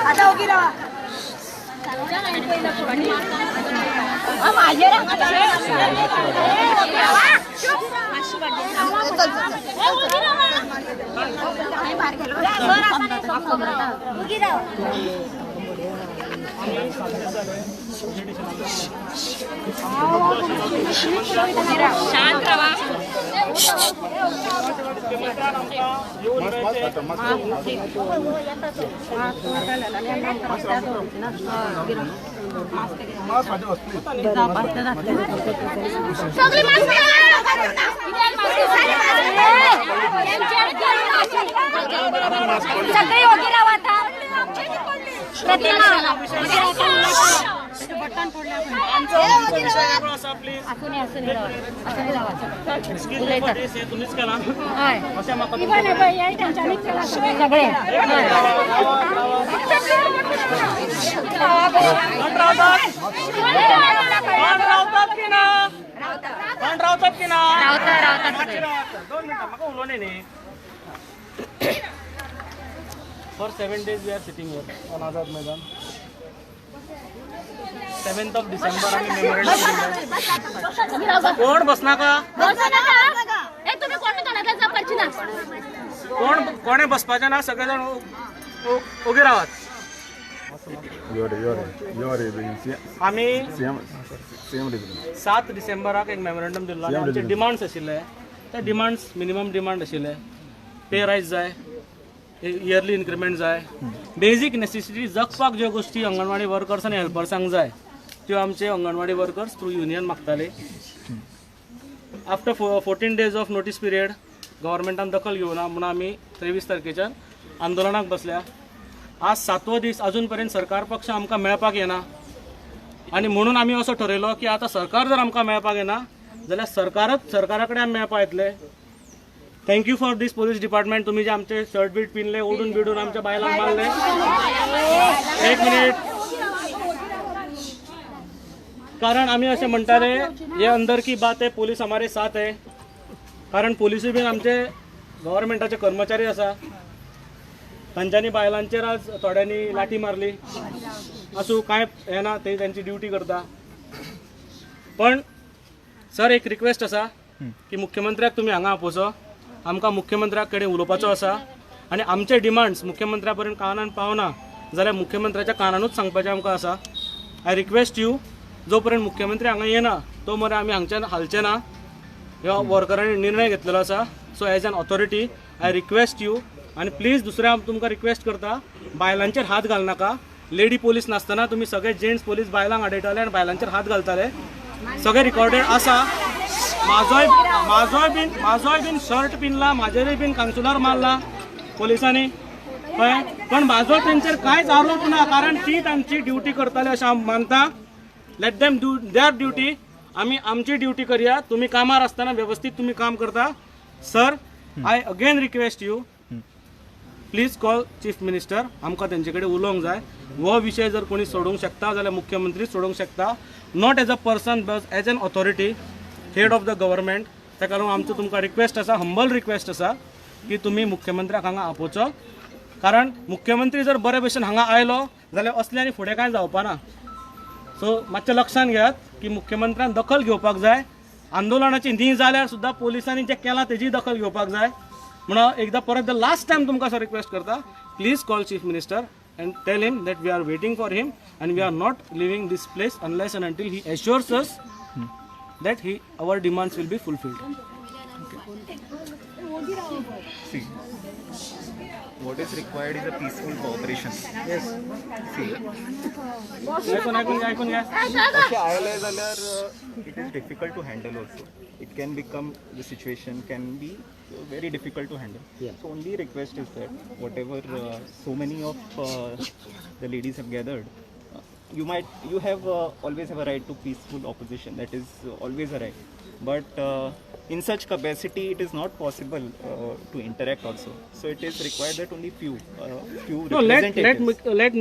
आता ओगी राहा. शांत राहा. सगळे ओगी राहा आता. प्रतिमा रावतात की ना दोन मिनिटां म्हाका उलोवणें न्ही. For 7 days we are sitting here on Azad Maidan. 7th of December आमी मेमोरेंडम दिलें. कोण बसनाका? कोण कोणे बसपाचें ना, सगळे जाण उगे रावात. आमी 7 डिसेंबराक एक मेमोरेंडम दिल्लो आनी आमचे डिमांड्स आशिल्ले. ते डिमांड्स मिनिमम डिमांड आशिल्ले. पे रायज जाय, इयरली इन्क्रिमेंट जाय, बेजीक नेसेसिटी जगपाक ज्यो गोश्टी अंगणवाडी वर्कर्स आनी हेल्पर्सांक जाय त्यो आमचे अंगणवाडी वर्कर्स थ्रू युनियन मागताले. After 14 days of notice period गव्हर्मेंटान दखल घेवना म्हणून आमी 23 तारखेच्यान आंदोलनाक बसल्या. आज 7वो दीस, अजून पर्यंत सरकार पक्ष आमकां मेळपाक येना आनी म्हणून आमी असो ठरयलो की आतां सरकार जर आमकां मेळपाक येना जाल्यार सरकारच सरकारा कडेन आमी मेळपाक येतले. Thank you for this police department. तुम्ही जे आमचे शर्ट बीट पिनले, ओडून बिडून आमच्या बायलांक मारले. एक मिनिट, कारण आमी अशें म्हणटाले हे अंदर की बात है, पोलीस हमारे साथ है. कारण पोलिसूय बीन आमचे गव्हर्मेंटाचे कर्मचारी आसा. तांच्यांनी बायलांचेर आज थोड्यांनी लाठी मारली. आसूं, कांय हें ना, ते तांची ड्युटी करता. पण सर एक रिक्वेस्ट आसा की मुख्यमंत्र्याक तुमी हांगा आपोवचो. आमकां मुख्यमंत्र्या कडेन उलोवपाचो आसा आनी आमचे डिमांड्स मुख्यमंत्र्या पर्यंत कानान पावना जाल्यार मुख्यमंत्र्याच्या कानानूच सांगपाचें आमकां आसा. I request you, जो पर्यंत मुख्यमंत्री हांगा येना तो मेरेन आमी हांगच्यान हालचे ना. ह्या वर्करांनी निर्णय घेतलेलो आसा. So as an authority I request you. आनी प्लीज दुसरें हांव तुमकां रिक्वेस्ट करता, बायलांचेर हात घालनाका. लेडी पोलीस नासतना तुमी सगळे जेंट्स पोलीस बायलांक आडयताले आनी बायलांचेर हात घालताले. सगळे रिकॉर्डेड आसा. म्हाजोय म्हाजोय बीन शर्ट पिनला, म्हाजेरूय बीन कान्सुलर मारला पोलिसांनी. कळ्ळें? पण म्हाजो तेंचेर कांयच आरोप ना, कारण ती तांची ड्युटी करताले अशें हांव मानता. Let them do their duty. आमी आमची ड्युटी करया. तुमी कामार आसतना वेवस्थीत तुमी काम करता. Sir, I again request you, please call chief minister. आमकां तेंचे कडेन उलोवंक जाय. हो विशय जर कोणी सोडोवंक शकता जाल्यार मुख्यमंत्री सोडोवंक शकता. Not as a person but as an authority, head of the government. ताका लागून आमचो तुमकां रिक्वेस्ट आसा, हंबल रिक्वेस्ट आसा की तुमी मुख्यमंत्र्याक हांगा आपोवचो. कारण मुख्यमंत्री जर बरे भशेन हांगा आयलो जाल्यार असलें आनी फुडें कांय जावपा ना. सो मातशें लक्षांत घेयात की मुख्यमंत्र्यान दखल घेवपाक जाय. आंदोलनाची न्ही जाल्यार सुद्दां पोलिसांनी जें केलां तेजी दखल घेवपाक जाय. म्हणून एकदां परत the last time तुमकां असो रिक्वेस्ट करता, please call chief minister and tell him that we are waiting for him and we are not leaving this place unless and until he assures us that he our demands will be fulfilled. Okay. See, what is required is a peaceful cooperation. Yes. See. It is difficult to handle also. It can become, the situation can be very difficult to handle. Yeah. So only request is that whatever so many of the ladies have gathered, you have always have a right to peaceful opposition. That is always a right. But in such capacity, it is not possible to interact also. So it is required that only few No, representatives. Let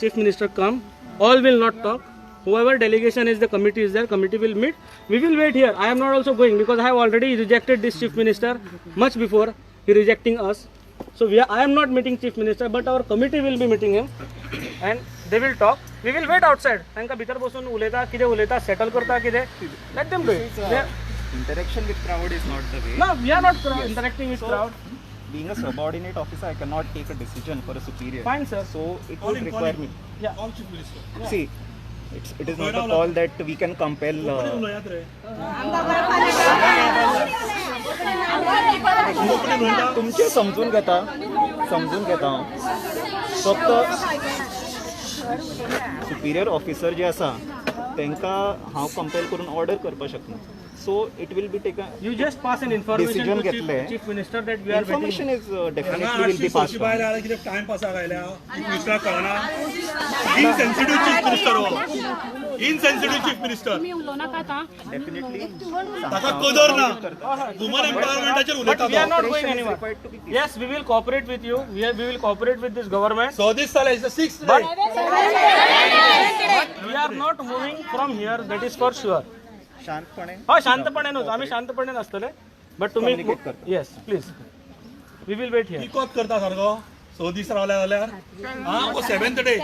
Chief Minister come. All will not talk. Whoever delegation is, the committee is there, committee will meet. We will wait here. I am not also going because I have already rejected this Chief Minister much before he rejecting us. So I am not meeting Chief Minister, but our committee will be meeting him. And they will talk. We will wait outside. तांकां भितर बसून उलयता, कितें उलयता, settle करता कितें, let them do it. Interaction with crowd is not the way. ना, we are not interacting with crowd. Being a subordinate officer, I cannot take a decision for a superior. Fine, sir. So it would require me. Yeah. See, it is not a call that we can compel. तुमचे समजून घेता, समजून घेता हांव. फक्त Superior officer जे आसा तांकां हांव कंपेल करून ऑर्डर करपाक शकना. So it will be taken. You just pass an information Decision to घेतले. Chief Minister that we are waiting. Information is definitely will be passed. Time पासाक आयल्या चीफ मिनिस्टराक कळना. इनसेन्सिटिव्ह चीफ मिनिस्टर हो, insensitive chief minister. तुम्ही उलोवं नाका आतां. Definitely ताका कदर ना, वुमन एम्पावरमेंटाचेर उलयता But we are तो. not going anywhere. Yes, we will cooperate with you. We will cooperate with this government. 100 दीस जाले, six. But we are not moving from here. That is for sure. शांतपणे. हय, शांतपणे न्हू, आमी शांतपणे नासतले, बट तुमी Communicate करता. Yes please, we will wait here. पिकॉत करता सारको 6 दीस रावले जाल्यार. हा, हो seventh day.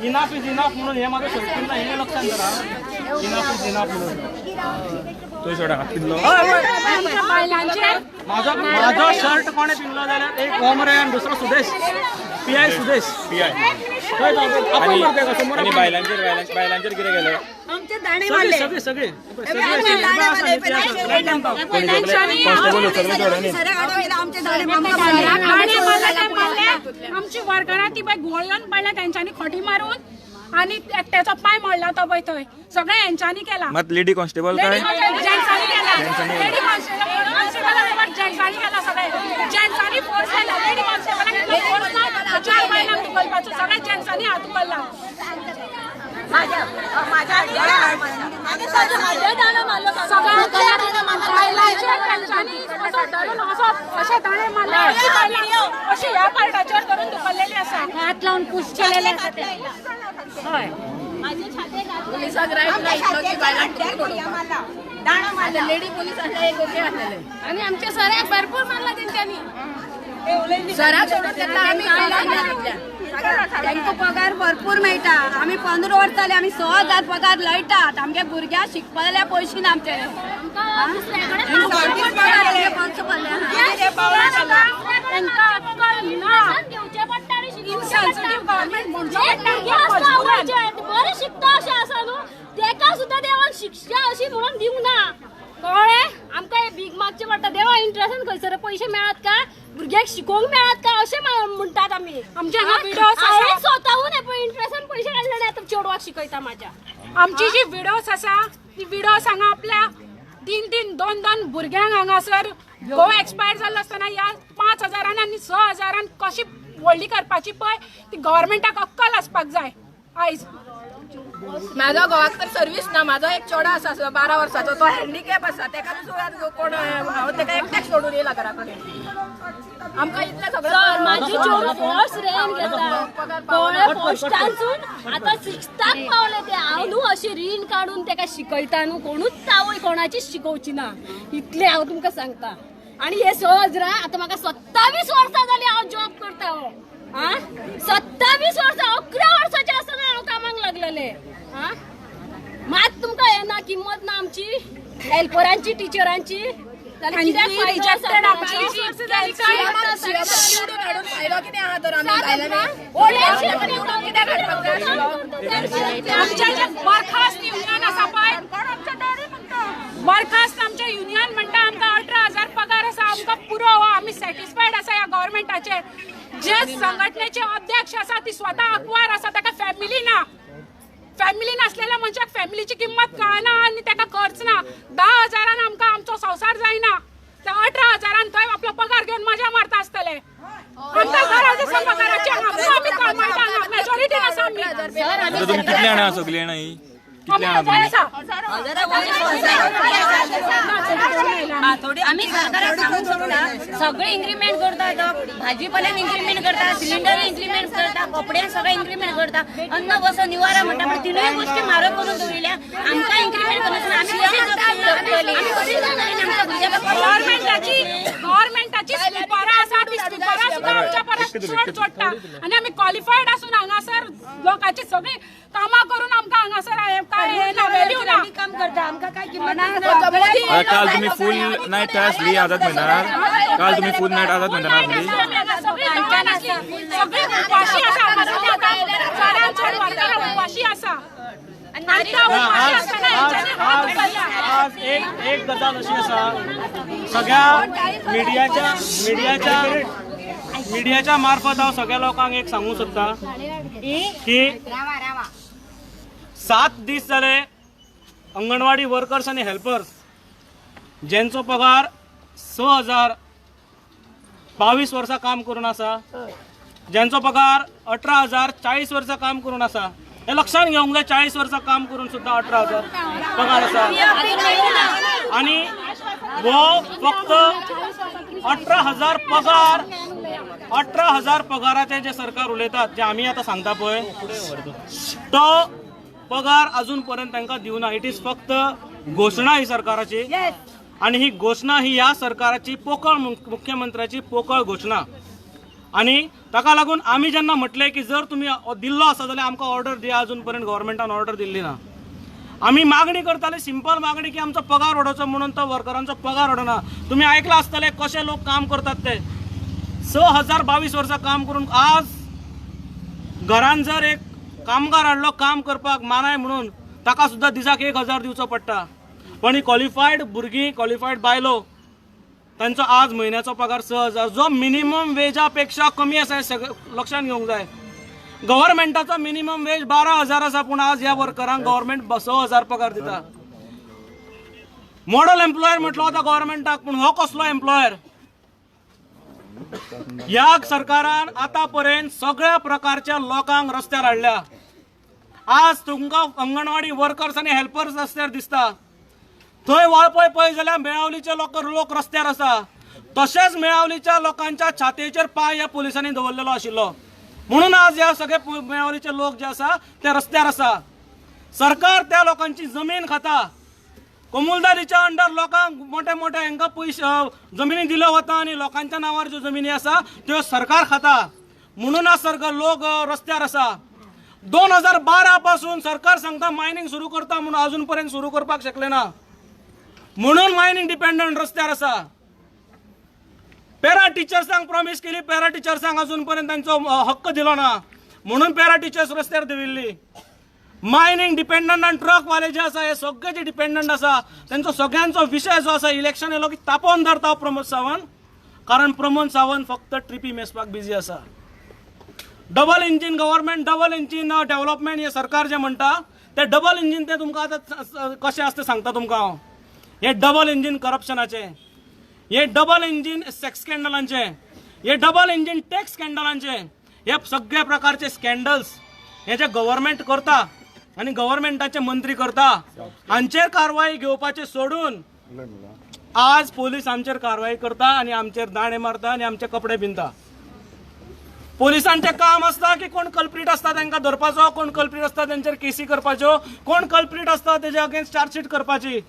Enough is enough म्हणून हे माझं शर्ट पिनला, हे लक्षात धरा. इनाफ is enough म्हणून हय, हय. बायलांचेर माझो शर्ट कोणे पिनलो जाल्यार एक ओमरे आनी दुसरो Sudesh, P I Sudesh. P I. हय, आपण मरता का? समोर आनी बायलांचेर बायलांचेर कितें केलें? सगळे सगळे सगळे सगळे आमची वर्गरां ती बाय गोळयोन पडल्या तेंच्यांनी खोटी मारून आनी तेचो पांय मोडला तो पळय थंय सगळें हेंच्यांनी केला. मात लेडी कॉन्स्टेबल काय जेंट्सांनी केला, लेडी कॉन्स्टेबल जेंट्सांनी केला, सगळें जेंट्सांनी फोर्स केला. लेडी कॉन्स्टेबलाक फोर्स ना, चार बायलांक उखलपाचो सगळें जेंट्सांनी हात उखल्ला. अशे दाणे मारले, अशी ह्या पार्टाचेर धरून दुखल्लेली आसा, हात लावन पुश केलेले आसा ते. हय, लेडी पोलीस आसले एक ओके आसलेले आनी आमच्या सराक भरपूर मारला तेंच्यांनी. सराक सोडून तेका आमी तांकां पगार भरपूर मेळटा. आमी 15 वर्सां जाली आमी 6,000 पगार लयटात. आमगे भुरग्यांक शिकपा जाल्यार पयशे ना आमचे. बरें शिकता अशें आसा न्हू, तेका सुद्दां देवान शिक्षा अशी म्हणून दिवंक ना. कळ्ळें? आमकां हे भीक मागचें पडटा. देवा इंट्रस्टान खंयसर पयशे मेळत काय, भुरग्याक शिकोवंक मेळत काय अशें म्हणटात आमी. आमच्या हांवें स्वताहून हे पळय इंट्रस्टान पयशे काडले आतां चेडवाक शिकयता म्हाज्या. आमची जी विडोस आसा ती विडोस हांगा आपल्या 3-3, 2-2 भुरग्यांक हांगासर घोव एक्सपायर जाल्लो आसतना ह्या 5,000 आनी 6,000 कशी व्हडली करपाची पळय ती गव्हर्मेंटाक अक्कल आसपाक जाय. आयज म्हाजो घोवाक तर सर्वीस ना. म्हाजो एक चेडो आसा 12 वर्साचो, तो हँडिकॅप आसा. तेका सुद्दां कोण हांव तेका एकट्याक सोडून येयला घरा कडेन. आमकां इतलें सगळें. म्हाजी चेडूं फर्स्ट रँक घेता, कळ्ळें? फर्स्टानसून आतां 6थाक पावलें तें. हांव न्हू अशें रीण काडून तेका शिकयता न्हू, कोणूच आवय कोणाचीच शिकोवची ना इतलें हांव तुमकां सांगता. आनी हे 6,000 आतां म्हाका 27 वर्सां जालीं हांव जॉब करता. हो, आं, 27 वर्सां, 11 वर्साचें आसतना हांव कामाक लागलेलें. आं, मात तुमकां हें ना, किंमत ना आमची हेल्परांची, टिचरांची. बरखास्त युनियन आसा पळय, बरखास्त आमचें युनियन म्हणटा आमकां 18,000 पगार आसा, आमकां पुरो, आमी सॅटिस्फायड आसा ह्या गव्हर्मेंटाचेर. जे संघटनेचे अध्यक्ष आसा ती स्वता अकवार आसा, ताका फॅमिली ना. फॅमिली नासलेल्या मनशाक फॅमिलीची किंमत कळना आनी ताका खर्च ना. 10,000 आमकां आमचो संवसार जायना, त्या 18,000 थंय आपलो पगार घेवन मजा मारता आसतले. आमकां गरज आसा पगाराची, आमी कळमायता, मेजॉरिटी आसा आमी. तुमी कितले जाणां सगळीं जाणां ही? आमी हजार आसा. आमी सरकाराक सांगून सोडूना, सगळे इन्क्रीमेंट करता, भाजीपाल्यान इन्क्रीमेंट करता, सिलिंडर इन्क्रीमेंट करता, कपड्यान सगळे इन्क्रीमेंट करता, अन्न वसो निवारा म्हणटा, पण तिनूय गोष्टी म्हारग करून दवरिल्या. आमकां इन्क्रीमेंट करनासतना आमी गव्हर्मेंटाची स्वीपरां आसा ती स्वीपरां सुद्दां आमच्या परस चड जोडटा आनी आमी क्वॉलिफायड आसून हांगासर लोकांची सगळीं कामां करून आमकां हांगासर काय हें ना, व्हॅल्यू ना. काम करता आमकां काय किंमत ना. काल तुम्ही फुल नाईट थंय आसली आझाद मैदानार, काल तुम्ही फुल नाईट आझाद मैदानार आसली. सगळी उपाशी आसा चडान चड वर्करां उपाशी आसा. आज एक एक गजाल अशी आसा, सगळ्या मिडियाच्या मिडियाच्या मिडियाच्या मार्फत हांव सगळ्या लोकांक एक सांगूंक सोदता की 7 दीस जाले अंगणवाडी वर्कर्स आनी हेल्पर्स ज्यांचो पगार 6,000 22 वर्सां काम करून आसा, ज्यांचो पगार 18,000 40 वर्सां काम करून आसा, हे लक्षात घेवंक जाय. 40 वर्सां काम करून सुद्दां 18,000 पगार आसा आनी हो फक्त 18,000 पगार, 18,000 पगाराचे जे सरकार उलयतात, जे आमी आतां सांगता पळय, तो पगार अजून पर्यंत तांकां दिवना. It is फक्त घोशणा ही सरकाराची आनी ही घोशणा ही ह्या सरकाराची पोकळ, मुख्यमंत्र्याची पोकळ घोशणा. आनी ताका लागून आमी जेन्ना म्हटलें की जर तुमी दिल्लो आसा जाल्यार आमकां ऑर्डर दिया, अजून पर्यंत गव्हर्मेंटान ऑर्डर दिल्ली ना. आमी मागणी करताले, सिंपल मागणी की आमचो पगार वाडोवचो म्हणून तो वर्करांचो पगार वाडोना. तुमी आयकलां आसतलें कशे लोक काम करतात ते, 6,022 वर्सां काम करून आज घरान जर एक कामगार हाडलो काम करपाक मानाय म्हणून ताका सुद्दां दिसाक 1,000 दिवचो पडटा. पण ही क्वॉलिफायड भुरगीं, क्वॉलिफायड बायलो, तांचो आज म्हयन्याचो पगार 6,000, जो मिनिमम वेजा पेक्षा कमी आसा. हें सगळें लक्षांत घेवंक जाय. गव्हर्मेंटाचो मिनिमम वेज 12,000 आसा, पूण आज ह्या वर्करांक गव्हर्मेंट 6,000 पगार दिता. मॉडल एम्प्लॉयर म्हटलो वता गव्हर्मेंटाक, पूण हो कसलो एम्प्लॉयर? ह्या सरकारान आतां पर्यंत सगळ्या प्रकारच्या लोकांक रस्त्यार हाडल्या. आज तुमकां अंगणवाडी वर्कर्स आनी हेल्पर्स रस्त्यार दिसता. थंय वाळपय पळय जाल्यार मेळावलीचे लोक रस्त्यार आसा. तशेंच मेळावलीच्या लोकांच्या छातयेचेर पांय ह्या पुलिसांनी दवरलेलो आशिल्लो, म्हणून आज ह्या सगळे मेळावलीचे लोक जे आसा ते रस्त्यार आसा. सरकार त्या लोकांची जमीन खाता. कोमुलदारीच्या अंडर लोकांक मोठे मोठे हांकां पयशे जमिनी दिल्यो वता आनी लोकांच्या नांवार ज्यो जमिनी आसा त्यो सरकार खाता, म्हणून आज सरकार लोक रस्त्यार आसा. 2012 पासून सरकार सांगता मायनींग सुरू करता म्हणून अजून पर्यंत सुरू करपाक शकले ना, म्हणून मायनींग डिपेंडंट रस्त्यार आसा. पॅरा टिचर्सांक प्रॉमीस केली, पॅरा टिचर्सांक अजून पर्यंत तांचो हक्क दिलो ना, म्हणून पॅरा टिचर्स रस्त्यार देविल्ली. मायनींग डिपेंडंट आनी ट्रक वाले जे आसा हे सगळे जे डिपेंडंट आसा तांचो सगळ्यांचो विशय जो आसा इलेक्शन येयलो की तापोवन धरता प्रमोद सावंत, कारण प्रमोद सावंत फक्त ट्रिपी मेजपाक बिजी आसा. Double engine government, double engine development हे सरकार जे म्हणटा ते डबल इंजीन ते तुमकां आतां कशें आसा तें सांगता तुमकां हांव. हे डबल इंजीन करप्शनाचें, हे डबल इंजीन सेक्स स्कॅन्डलांचें, हे डबल इंजीन टॅक्स स्कॅन्डलांचें, हे सगळ्या प्रकारचे स्कॅन्डल्स हे जे गव्हर्मेंट करता आनी गव्हर्मेंटाचे मंत्री करता हांचेर कारवाई घेवपाचे सोडून आज पोलीस आमचेर कारवाई करता आनी आमचेर दाणे मारता आनी आमचे कपडे पिंदता. पोलिसांचें काम आसता की कोण कल्प्रीट आसता तांकां धरपाचो, कोण कल्प्रीट आसता तेंचेर केसी करपाच्यो, कोण कल्प्रीट आसता तेजे अगेन्स्ट चार्जशीट करपाची.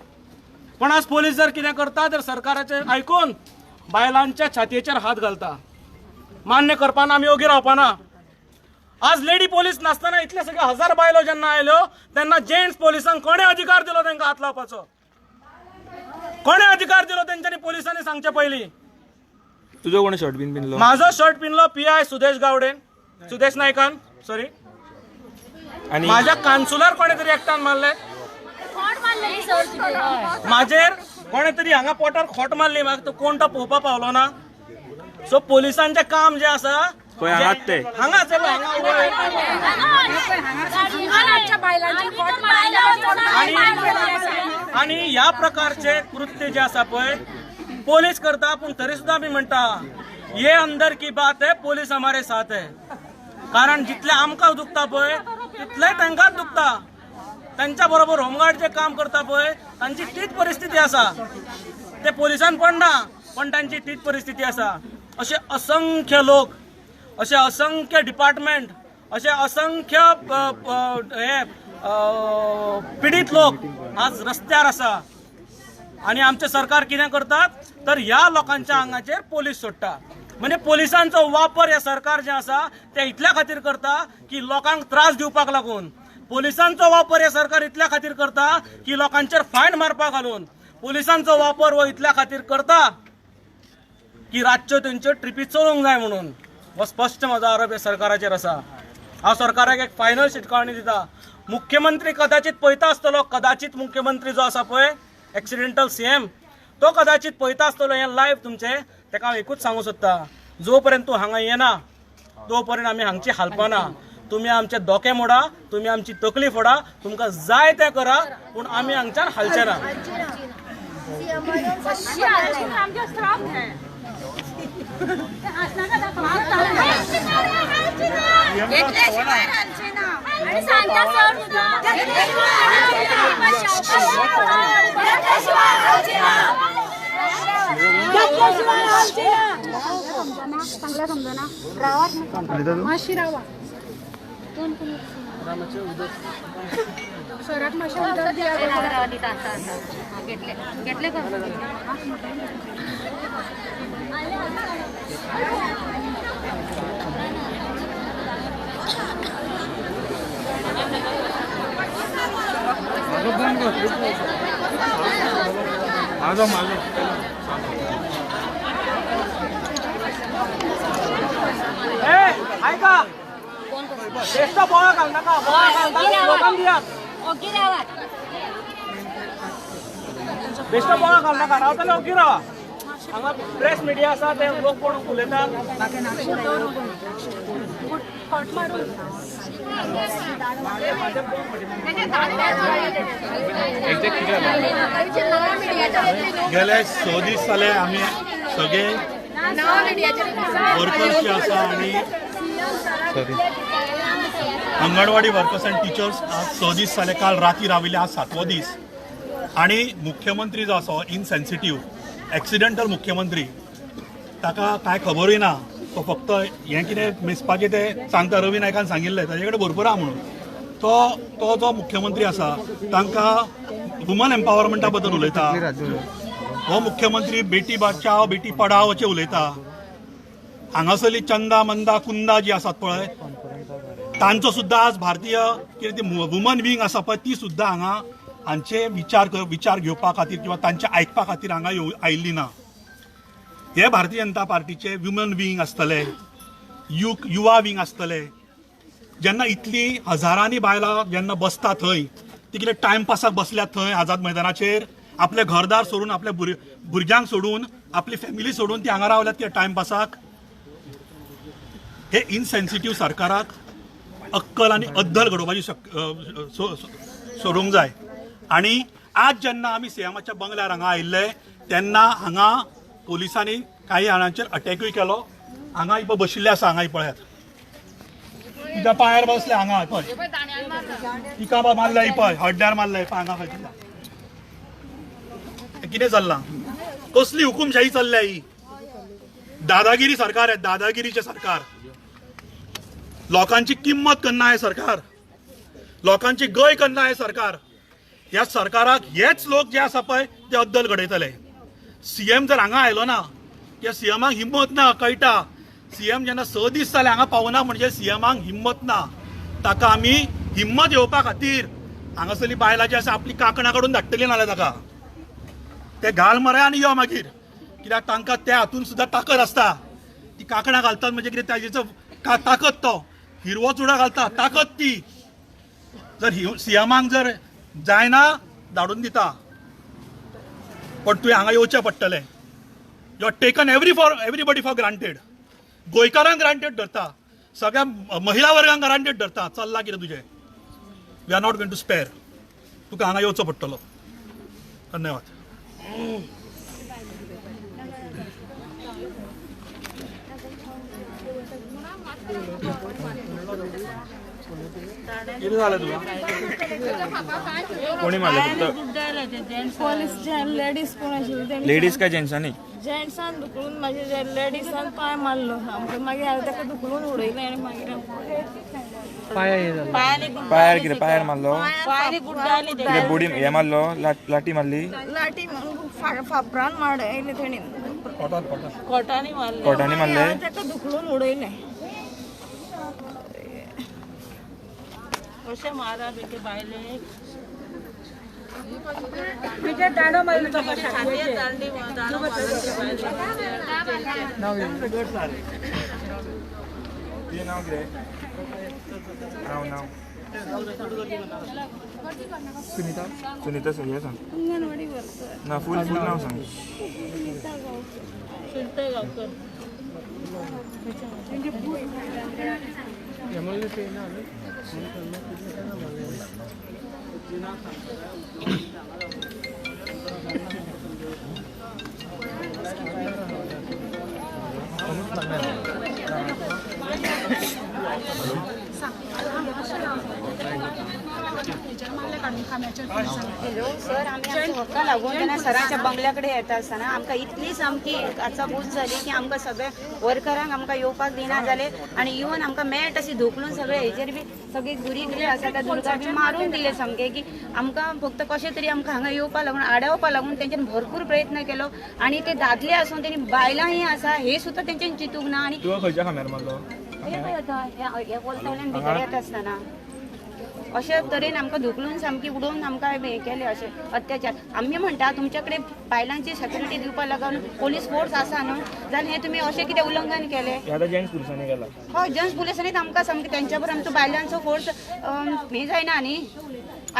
पण आज पोलीस जर कितें करता तर सरकाराचें आयकून बायलांच्या छातयेचेर हात घालता. मान्य करपाना, आमी ओगी रावपाना. आज लेडी पोलीस नासतना इतले सगळे 1000 बायलो जेन्ना आयल्यो तेन्ना जेंट्स पोलिसांक कोणें अधिकार दिलो तांकां हात लावपाचो? कोणें अधिकार दिलो तेंच्यांनी पोलिसांनी सांगचें पयलीं? तुजो कोणे शर्ट बीन पिनलो? म्हाजो शर्ट पिनलो PI Sudesh गावडेन, सुदेश नायकान, सॉरी. आनी म्हाज्या कानसुलार कोणें तरी एकट्यान मारलें, म्हाजेर कोणें तरी हांगा पोटार खोट मारली, म्हाका कोण तो पळोवपा पावलो ना. सो पोलिसांचें काम जें आसा हांगाच ते हांगाच आनी ह्या प्रकारचे कृत्य जे आसा पळय पोलीस करता, पूण तरी सुद्दां आमी म्हणटा ये अंदर की बात है, पोलीस हमारे साथ है. कारण जितले आमकां दुखता पळय तितलें तांकांच दुखता. तांच्या बरोबर होमगार्ड जे काम करता पळय तांची तीच परिस्थिती आसा. ते पोलिसान पडना पण तांची तीच परिस्थिती आसा. अशे असंख्य लोक, अशे असंख्य डिपार्टमेंट, अशे असंख्य हे पिडीत लोक आज रस्त्यार आसा. आनी आमचें सरकार कितें करतात? तर ह्या लोकांच्या आंगाचेर पोलीस सोडटा. म्हणजे पोलिसांचो वापर हे सरकार जें आसा तें इतल्या खातीर करता की लोकांक त्रास दिवपाक लागून. पोलिसांचो वापर हे सरकार इतल्या खातीर करता की लोकांचेर फायन मारपाक घालून. पोलिसांचो वापर हो इतल्या खातीर करता की रातच्यो तेंच्यो ट्रिपी चलोवंक जाय म्हणून. हो स्पश्ट म्हजो आरोप हे सरकाराचेर आसा. हांव सरकाराक एक फायनल शिटकावणी दिता. मुख्यमंत्री कदाचित पळयता आसतलो, कदाचित मुख्यमंत्री जो आसा पळय एक्सिडेंटल सीएम तो कदाचित पळयता आसतलो हें लायव्ह तुमचें. ताका हांव एकूच सांगूंक सोदता, जो पर्यंत तूं हांगा येना तो पर्यंत आमी हांगची हालपाना. तुमी आमचे दोके मोडा, तुमी आमची तकली फोडा, तुमकां जाय तें करा, पूण आमी हांगच्यान हालचे ना. आयका बेश्टो बोळा घाल नाका, बोळा घालता लोकांक दियात. बेश्टो बोळा घाल नाका, रावतले ओगी रावा. हांगा प्रेस मिडिया आसा, ते लोक कोण उलयतात. गेले 6 दीस जाले आमी सगळे वर्कर्स जे आसा आनी अंगणवाडी वर्कर्स अँड टिचर्स आज 6 दीस जाले, काल राती राविल्ले, आज 7वो दीस. आनी मुख्यमंत्री जो आसा इनसेन्सिटीव एक्सिडेंटल मुख्यमंत्री, ताका कांय खबरूय ना. तो फक्त हें कितें मेजपाचें तें सांगता. रवी नायकान सांगिल्लें ताजे कडेन भरपूर आहा म्हणून. तो तो जो मुख्यमंत्री आसा तांकां वुमन एम्पावरमेंटा बद्दल उलयता. हो मुख्यमंत्री बेटी बचाओ बेटी पढाओ अशें उलयता. हांगासरली चंदा मंदा कुंदा जी आसात पळय तांचो सुद्दां आज भारतीय कितें ती वुमन विंग आसा पळय ती सुद्दां हांगा हांचे विचार घेवपा खातीर किंवा तांचे आयकपा खातीर हांगा आयिल्ली ना. हे भारतीय जनता पार्टीचे वुमन विंग आसतले, युवा विंग आसतले. जेन्ना इतली हजारांनी बायलां जेन्ना बसता थंय, ती कितें टायमपासाक बसल्यात थंय आझाद मैदानाचेर, आपले घरदार सोडून, आपल्या भुरग्यांक सोडून, आपली फॅमिली सोडून ती हांगा रावल्यात कितें टायमपासाक. हे इनसेन्सिटीव सरकाराक अक्कल आनी अद्दल घडोवपाची सोडूंक जाय. आनी आज जेन्ना आमी सीएमाच्या बंगल्यार हांगा आयिल्ले तेन्ना हांगा पोलिसांनी काही जाणांचेर अटॅकूय केलो. हांगा पळय बशिल्ले आसा, हांगा पळयात तिच्या पांयार बसले, हांगा पळय तिका मारल्या, पळय हड्ड्यार मारल्या, पळय हांगा खंय कितें चल्लां, कसली हुकुमशाही चल्ल्या ही. दादागिरी सरकार आहे, दादागिरीचें सरकार. लोकांची किंमत करना हे सरकार, लोकांची गय करना हे सरकार. ह्या सरकाराक हेच लोक जे आसा पळय ते अद्दल घडयतले. सीएम जर हांगा आयलो ना, त्या सीएमाक हिम्मत ना, कळटा. सीएम जेन्ना 6 दीस जाले हांगा पावना म्हणजे सीएमाक हिम्मत ना. ताका आमी हिम्मत येवपा खातीर हांगासरली बायलां जी आसा आपली कांकणां काडून धाडटली नाल्यार ताका ते घाल मरे आनी यो मागीर, कित्याक तांकां त्या हातून सुद्दां ताकद आसता. ती कांकणां घालतात म्हणजे कितें ताजेचो ताकद, तो हिरवो चुडो घालता, ताकद ती. जर सीएमाक जर जायना धाडून दिता, पण तुवें हांगा येवचें पडटलें. You are taken everybody for granted. गोंयकारांक ग्रांटेड धरता, सगळ्या महिला वर्गांक ग्रांटेड धरता. चल्लां कितें तुजें, we are not going to spare. तुका हांगा येवचो पडटलो. धन्यवाद. कितें जालें तुका? कोणी मारलें? लेडीज काय जेंट्सांनी? जेंट्सान धुकलून मागीर लेडीसान पांय मारलो सामको, मागीर हांवें ताका धुकलून उडयलें आनी मागीर पांयार कितें पांयार मारलो? कितें बुडी हें मारलो? लाठी मारली? लाठी फापरान मारयलें तेणी, कोटांनी मारले, ताका धुकलून उडयलें. कशें मारा बेटे बायले नांव कितें? नांव नांव सुनीता. सुनीता हें सांग ना, फूल फूल नांव सांग. सुनीता गांवकर. हॅलो सर, आमी आमच्या हक्का लागून तेन्ना सरांच्या बंगल्याकडे येता आसतना आमकां इतली सामकी काचाबूच जाली की आमकां सगळे वर्करांक आमकां येवपाक दिना जाले आनी इवन आमकां मेळटा अशी धुकलून सगळे हेजेर बी सगळी दुरी कितें आसा त्या दुर्गा बी मारून दिले सामके की आमकां फक्त कशें तरी आमकां हांगा येवपा लागून आडावपा लागून तेंच्यान भरपूर प्रयत्न केलो. आनी ते दादले आसून तेणी बायलांय आसा हे सुद्दां तेंच्यान चिंतूंक ना. आनी तुका खंयच्या खांब्यार मारलो? हे वोल्तावयल्यान भितर येता आसतना अशे तरेन आमकां धुकलून सामकी उडोवन आमकां हें केलें अशें अत्याचार. आमी म्हणटा तुमचे कडेन बायलांची सेक्युरिटी दिवपाक लागून पोलीस फोर्स आसा न्हू, जाल्यार हें तुमी अशें कितें उल्लंघन केलें? जेंट्स पुलिसांनी केलां. हय, जेंट्स पुलिसांनीच आमकां सामकें तेंच्या बरोबर आमचो बायलांचो फोर्स हें जायना न्ही.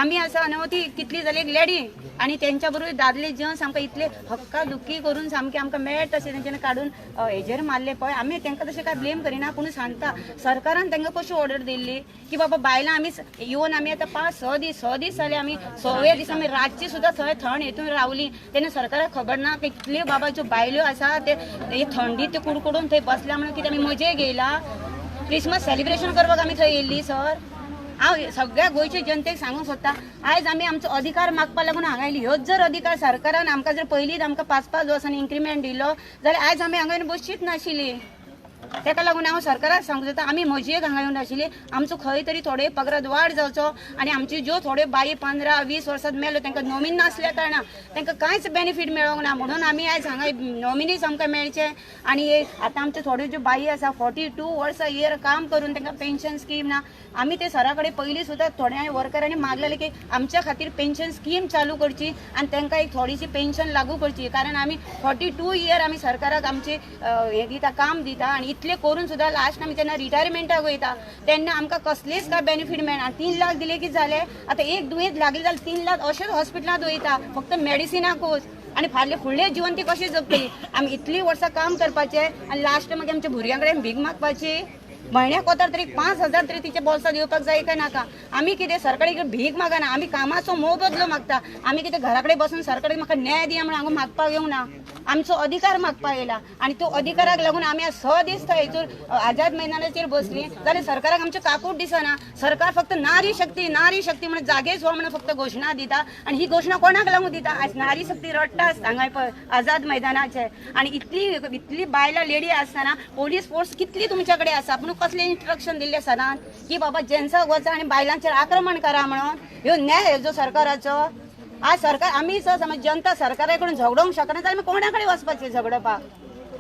आमी आसा न्हू ती कितली जाली एक लेडी आनी तेंच्या बरोबर दादले जेंट्स आमकां इतले हक्का दुक्की करून सामकें आमकां मेळटा तशें तेंच्यांनी काडून हेजेर मारले पळय. आमी तेंकां तशें कांय ब्लेम करिना, पूण सांगता सरकारान तेंकां कशी ऑर्डर दिल्ली की बाबा बायलां आमी येवन आमी आतां 5-6 दीस 6 दीस जाले आमी 6व्या दिसा आमी रातची सुद्दां थंय थंड हेतून रावली तेन्ना सरकाराक खबर ना की कितल्यो बाबा ज्यो बायल्यो आसा ते थंडी ते कुडकुडून थंय बसल्या म्हणून कितें आमी मजे घेयला? क्रिसमस सेलिब्रेशन करपाक आमी थंय येयल्ली सर. हांव सगळ्या गोंयचे जनतेक सांगूंक सोदता, आयज आमी आमचो अधिकार मागपाक लागून हांगा आयली. ह्योच जर अधिकार सरकारान आमकां जर पयलींच आमकां 5-5 वर्सांनी इन्क्रिमेंट दिलो जाल्यार आयज आमी हांगा येवन बसचीच नाशिल्ली. ताका लागून हांव सरकाराक सांगूंक सोदता, आमी मजेक हांगा येवन आशिल्ली, आमचो खंय तरी थोडे पगारांत वाड जावचो आनी आमची ज्यो थोड्यो बाई 15-20 वर्सां मेल्यो तांकां नॉमिनी नासल्या कारणान तांकां कांयच बेनिफीट मेळोंक ना, म्हणून आमी आयज हांगा नॉमिनीज आमकां मेळचें. आनी आतां आमच्यो थोड्यो ज्यो बाई आसा 42 वर्सां इयर काम करून तांकां पेन्शन स्कीम ना. आमी ते सरा कडेन पयलीं सुद्दां थोड्या वर्करांनी मागलेलें की आमच्या खातीर पेन्शन स्कीम चालू करची आनी तांकां एक थोडीशी पेन्शन लागू करची, कारण आमी 42 इयर आमी सरकाराक आमचे हें दिता, काम दिता आनी इतले करून सुद्दां लास्ट आमी जेन्ना रिटायरमेंटाक वयता तेन्ना आमकां कसलेच काय बेनिफीट मेळना. 3 लाख दिले की जाले, आतां एक दुयेंत लागलें जाल्यार 3 लाख अशेंच हॉस्पिटलांत वयता फक्त मेडिसिनाकूच, आनी फाटलें फुडलें जिवन ती कशें जगतली? आमी इतलीं वर्सां काम करपाचें आनी लास्ट मागीर आमच्या भुरग्यां कडेन भीक मागपाची. म्हयन्याक कोतार तरी 5,000 तरी तिच्या बोल्सांत येवपाक जाय काय नाका? आमी कितें सरकारी भीक मागना, आमी कामाचो मोबदलो मागता. आमी कितें घरा कडेन बसून सरकारी म्हाका न्याय दिया म्हणून हांगा मागपाक येवंक ना, आमचो अधिकार मागपाक येयला. आनी तो अधिकाराक लागून आमी आज 6 दीस थंय हेचेर आझाद मैदानाचेर बसली जाल्यार सरकाराक आमचें काकूट दिसना. सरकार फक्त नारी शक्ती नारी शक्ती म्हणून जागेच हो म्हणून फक्त घोशणा दिता आनी ही घोशणा कोणाक लागून दिता? आज नारी शक्ती रडटा हांगा पळय आझाद मैदानाचेर. आनी इतली इतली बायलां लेडी आसतना पोलीस फोर्स कितली तुमच्या कडेन आसा, पूण कसलें इन्स्ट्रक्शन दिल्लें सरान की बाबा जेंट्साक वचा आनी बायलांचेर आक्रमण करा म्हणून? ह्यो न्याय जो सरकाराचो. आज सरकार आमी समज जनता सरकारा कडून झगडोवंक शकना जाल्यार आमी कोणा कडेन वचपाचें झगडपाक?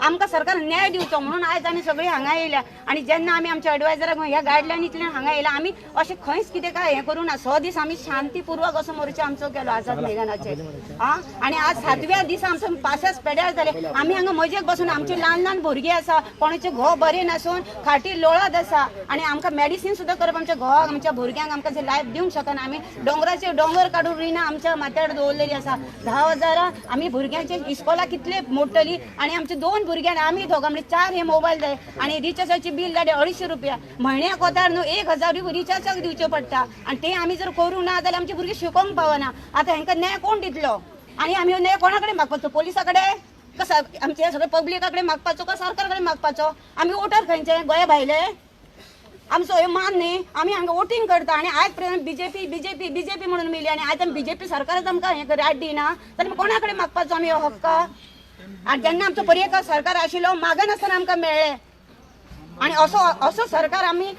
आमकां सरकार न्याय दिवचो म्हणून आयज आमी सगळीं हांगा येयल्या. आनी जेन्ना आमी आमच्या एडवायजराक ह्या गायडलायनींतल्यान हांगा येयला, आमी अशें खंयच कितें काय हें करूं ना. 6 दीस आमी शांतीपूर्वक असो मोर्चा आमचो केलो आझाद मैदानाचेर. आं, आनी आज 7व्या दिसा आमचो पासच पेड्यार जाले. आमी हांगा मजेक बसून आमची ल्हान ल्हान भुरगीं आसा, कोणाचे घोव बरे नासून खाटी लोळत आसा आनी आमकां मेडिसीन सुद्दां करप आमच्या घोवाक आमच्या भुरग्यांक आमकां जे लायफ दिवंक शकना. आमी दोंगराचे दोंगर काडून रिणां आमच्या माथ्यार दवरलेली आसा. 10,000 आमी भुरग्यांचे इस्कोलां कितले मोडटली आनी आमचे 2 भुरग्यांक आमी दोगां म्हणजे 4 हे मोबायल जाय आनी रिचार्जाची बील जाले 250 रुपया म्हयन्याक कोतार न्हू 1,000 रुपया रिचार्जाक दिवचे पडटा. आनी ते आमी जर करूंक ना जाल्यार आमची भुरगीं शिकोवंक पावना. आतां हांकां न्याय कोण दितलो? आनी आमी न्याय कोणा कडेन मागपाचो? पोलिसा कडेन? कसो आमचे सगळे पब्लिका कडेन मागपाचो का सरकार कडेन मागपाचो? आमी वोटर खंयचे गोंया भायले? आमचो हे मान न्ही. आमी हांगा वोटींग करता आनी आयज पर्यंत बीजेपी बीजेपी बीजेपी म्हणून मेली आनी आयज आमी बीजेपी सरकारच आमकां हें रायट दिना जाल्यार कोणा कडेन मागपाचो आमी हो हक्क? आनी जेन्ना आमचो पर्येकार सरकार आशिल्लो मागनासतना आमकां मेळ्ळें आनी असो असो सरकार आमी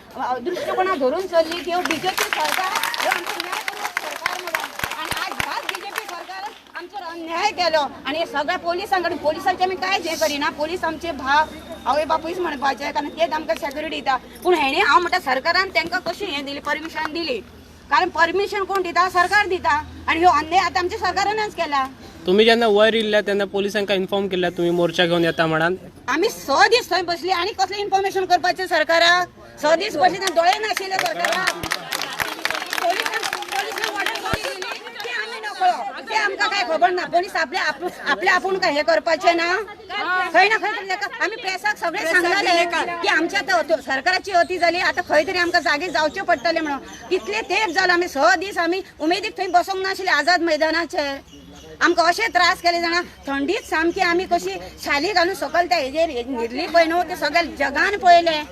दृश्टिकोणा धरून चल्ली की बीजेपी सरकार ह्यो आमचो न्याय सरकार म्हणून. आनी आज ह्याच बीजेपी सरकारान आमचेर अन्याय केलो आनी हे सगळ्या पोलिसां कडेन पोलिसांचे आमी कांयच हें करिना. पोलीस आमचे भाव आवय बापूयच म्हणपाचें कारण तेच आमकां सेक्युरिटी दिता. पूण हेणें हांव म्हणटा सरकारान तांकां कशी हें दिली परमिशन दिली, कारण परमिशन कोण दिता? सरकार दिता. आनी ह्यो अन्याय आतां आमच्या सरकारानच केला. तुम्ही जेन्ना वयर इल्ल्या तेन्ना पोलिसांका इन्फॉर्म केल्या तुम्ही मोर्चा घेवन येता म्हणान? आमी 6 दीस थंय बसली आनी कसलें इन्फॉर्मेशन करपाचें सरकाराक? 6 दीस बसली तेन्ना दोळे नाशिल्ले सरकाराक. पोलिसांक ऑर्डर कशी दिली ती आमी नकळो, ते आमकां कांय खबर ना. पोलीस आपले आपले आपूण काय हें करपाचें ना. खंय ना खंय तरी आमी प्रेसाक सगळें सांगताले की आमच्या आतां सरकाराची अती जाली, आतां खंय तरी आमकां जागे जावचें पडटलें म्हणून. कितले तेंप जालो आमी 6 दीस आमी उमेदीक थंय बसूंक नाशिल्ले आझाद मैदानाचेर. आमकां अशे त्रास केले जाणा, थंडीत सामकी आमी कशी शाली घालून सकयल त्या हेजेर न्हिदली पळय न्हू, ते सगळ्या जगान पळयलें.